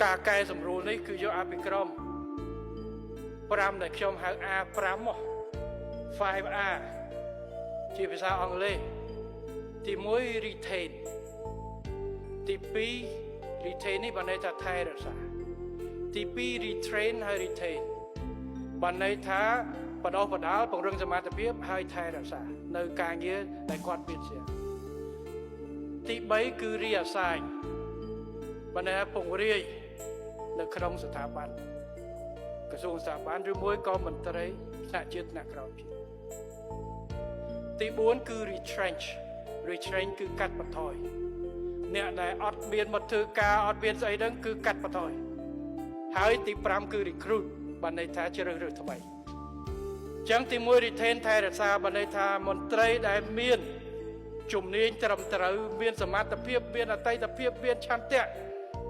ការកែសម្រួលនេះគឺយកអភិក្រម5ដែលខ្ញុំហៅ A5 មក 5R ជាភាសាអង់គ្លេសទី1 retain ទី2 retain នេះបានន័យថាថែរក្សាទី2 retrain ហើយ retain បានន័យថាបណ្ដុះបណ្ដាលពង្រឹងសមត្ថភាពហើយថែរក្សានៅការងារដែលគាត់មានស្រាប់ទី3គឺ reassign បានន័យថាពង្រាយនៅក្នុងស្ថាប័នក្រសួងស្ថាប័នឬមួយក៏មន្ត្រីថ្នាក់ជាតិថ្នាក់ក្រោមជាតិទី4គឺ retrench retrench គឺកាត់បន្ថយអ្នកដែលអត់មានមកធ្វើការអត់មានស្អីហ្នឹងគឺកាត់បន្ថយហើយទី5គឺ recruit បានន័យថាជ្រើសរើសថ្មីអញ្ចឹងទី1 retain ថែរក្សាបានន័យថាមន្ត្រីដែលមានជំនាញត្រឹមត្រូវមានសមត្ថភាពមានអតីតភាពមានឆន្ទៈ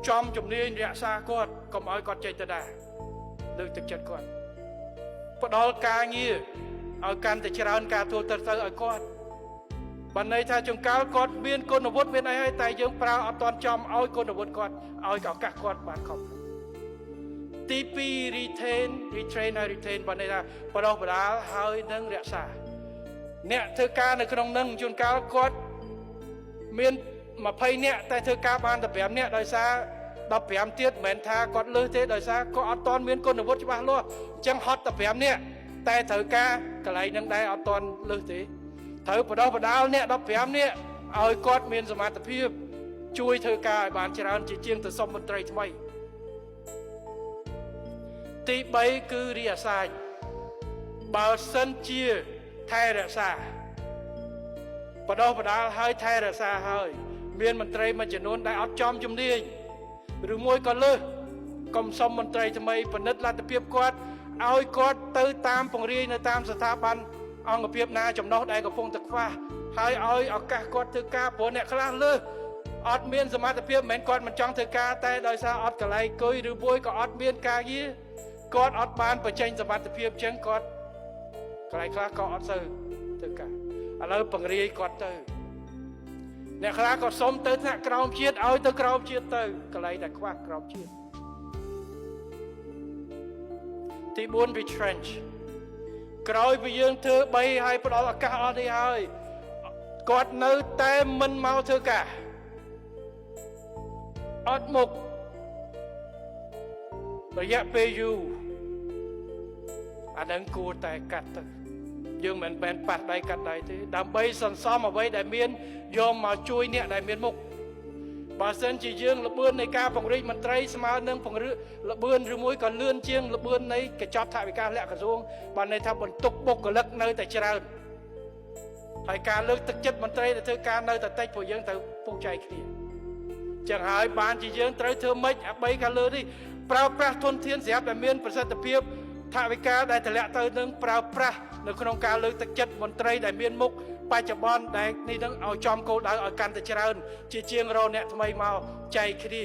ចំជំនាញរក្សាគាត់កុំឲ្យគាត់ចេញទៅដែរលើកទឹកចិត្តគាត់ផ្ដល់ការងារឲ្យកាន់តែច្រើនការទទួលទៅទៅឲ្យគាត់បានន័យថាចង្កាលគាត់មានគុណវុឌ្ឍមានអីហើយតែយើងប្រើអត់ទាន់ចំឲ្យគុណវុឌ្ឍគាត់ឲ្យឱកាសគាត់បានខំទី2 retain retrain ហើយ retain បានន័យថាបណ្ដុះបណ្ដាលហើយនឹងរក្សាអ្នកធ្វើការនៅក្នុងនឹងជួនកាលគាត់មាន20នាក់តែធ្វើការបានតែ5នាក់ដោយសារ15ទៀតមិនមែនថាគាត់លើសទេដោយសារគាត់អត់ទាន់មានគុណវុឌ្ឍច្បាស់លាស់អញ្ចឹងហត់តែ5នាក់តែត្រូវការកន្លែងនឹងដែរអត់ទាន់លើសទេត្រូវបណ្ដុះបណ្ដាលអ្នក15នាក់ឲ្យគាត់មានសមត្ថភាពជួយធ្វើការឲ្យបានច្រើនជាជាងទៅសុំមន្ត្រីថ្មីទី3គឺ reassign បើសិនជាថែរក្សាបណ្ដុះបណ្ដាលហើយថែរក្សាហើយ មានមន្ត្រីមួយចំនួនដែលអត់ចំជំនាញឬមួយក៏លើសកុំសុំមន្ត្រីថ្មីពិនិត្យលទ្ធភាពគាត់ឲ្យគាត់ទៅតាមពង្រាយនៅតាមស្ថាប័នអង្គភាពណាចំណុះដែលកំពុងតែខ្វះហើយឲ្យឱកាសគាត់ធ្វើការព្រោះអ្នកខ្លះលើសអត់មានសមត្ថភាពមិនមែនគាត់មិនចង់ធ្វើការតែដោយសារអត់កន្លែងអង្គុយឬមួយក៏អត់មានការងារគាត់អត់បានបញ្ចេញសមត្ថភាពអញ្ចឹងគាត់កន្លែងខ្លះក៏អត់សូវធ្វើការឥឡូវពង្រាយគាត់ទៅអ្នកខ្លះក៏សុំទៅថ្នាក់ក្រោមជាតិឲ្យទៅក្រោមជាតិទៅកន្លែងដែលខ្វះក្រោមជាតិទី4 retrench ក្រោយពីយើងធ្វើ3ហើយផ្ដល់ឱកាសអស់នេះហើយគាត់នៅតែមិនមកធ្វើការអត់មុខរយៈពេលយូរអានឹងគួរតែកាត់ទៅយើងមិនមែនប៉ះដៃកាត់ដៃទេដើម្បីសន្សំអ្វីដែលមានយកមកជួយអ្នកដែលមានមុខបើសិនជាយើងលបឿននៃការពង្រីកមន្ត្រីស្មើនឹងពង្រឹងលបឿនឬមួយក៏លឿនជាងលបឿននៃកញ្ចប់ថវិកាលក្ខក្រសួងបានន័យថាបន្ទុកបុគ្គលិកនៅតែច្រើនហើយការលើកទឹកចិត្តមន្ត្រីដែលធ្វើការនៅតែតិចព្រោះយើងត្រូវពូចែកគ្នាចឹងហើយបានជាយើងត្រូវធ្វើម៉េចអាបីខាងលើនេះប្រើប្រាស់ធនធានស្រាប់ដែលមានប្រសិទ្ធភាពថវិកាដែលតម្លាក់ទៅនឹងប្រើប្រាស់នៅក្នុងការលើកទឹកចិត្តមន្ត្រីដែលមានមុខបច្ចុប្បន្នដែលនេះនឹងឲ្យចំគោលដៅឲ្យកាន់តែច្រើនជាជាងរកអ្នកថ្មីមកចែកគ្នា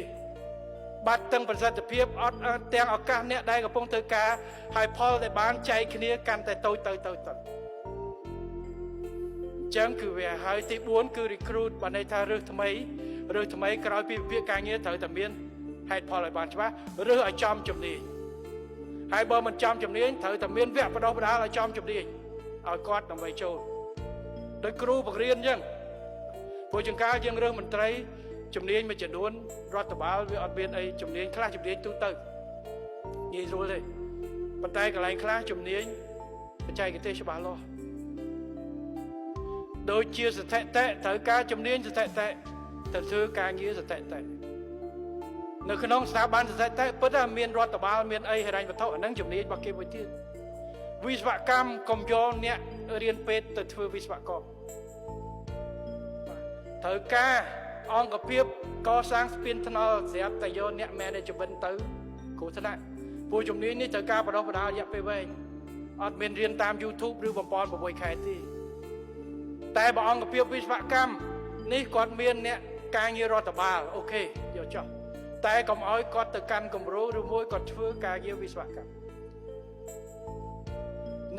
បាត់ទាំងប្រសិទ្ធភាពអត់ទាំងឱកាសអ្នកដែលកំពុងធ្វើការហើយផលដែលបានចែកគ្នាកាន់តែតូចទៅទៅទៅអញ្ចឹងគឺវាហើយទី4គឺ recruit បានន័យថារើសថ្មីរើសថ្មីក្រោយពីវិភាគការងារត្រូវតែមានហេតុផលឲ្យបានច្បាស់រើសឲ្យចំជំនាញហើយបើមិនចំជំនាញត្រូវតែមានវគ្គបណ្ដុះបណ្ដាលឲ្យចំជំនាញឲ្យគាត់ដើម្បីចូលដោយគ្រូបង្រៀនអញ្ចឹងព្រោះចង្ការយើងរើសមន្ត្រីជំនាញមួយចំនួនរដ្ឋបាលវាអត់មានអីជំនាញខ្លះជំនាញទូទៅងាយស្រួលទេប៉ុន្តែកន្លែងខ្លះជំនាញបច្ចេកទេសច្បាស់លាស់ដូចជាស្ថិតិត្រូវការជំនាញស្ថិតិទៅធ្វើការងារស្ថិតិនៅក្នុងស្ថាប័នស្ថិតិពិតថាមានរដ្ឋបាលមានអីហិរញ្ញវត្ថុអាហ្នឹងជំនាញរបស់គេមួយទៀតវិស្វកម្មកុំយកអ្នករៀនពេទ្យទៅធ្វើវិស្វករត្រូវការអង្គភាពកសាងស្ពានថ្នល់ស្រាប់តែយកអ្នក management ទៅគ្រោះថ្នាក់ពួកជំនាញនេះត្រូវការបណ្ដុះបណ្ដាលរយៈពេលវែងអត់មានរៀនតាម YouTube ឬបំពន់6ខែទេតែបើអង្គភាពវិស្វកម្មនេះគាត់មានអ្នកការងាររដ្ឋបាល OK យកចុះតែកុំឲ្យគាត់ទៅកាន់គម្រោងឬមួយគាត់ធ្វើការងារវិស្វកម្ម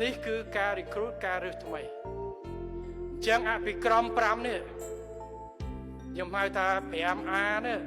នេះគឺការ recruit ការរើសថ្មីអញ្ចឹងអភិក្រម5នេះខ្ញុំហៅថា 5A នេះ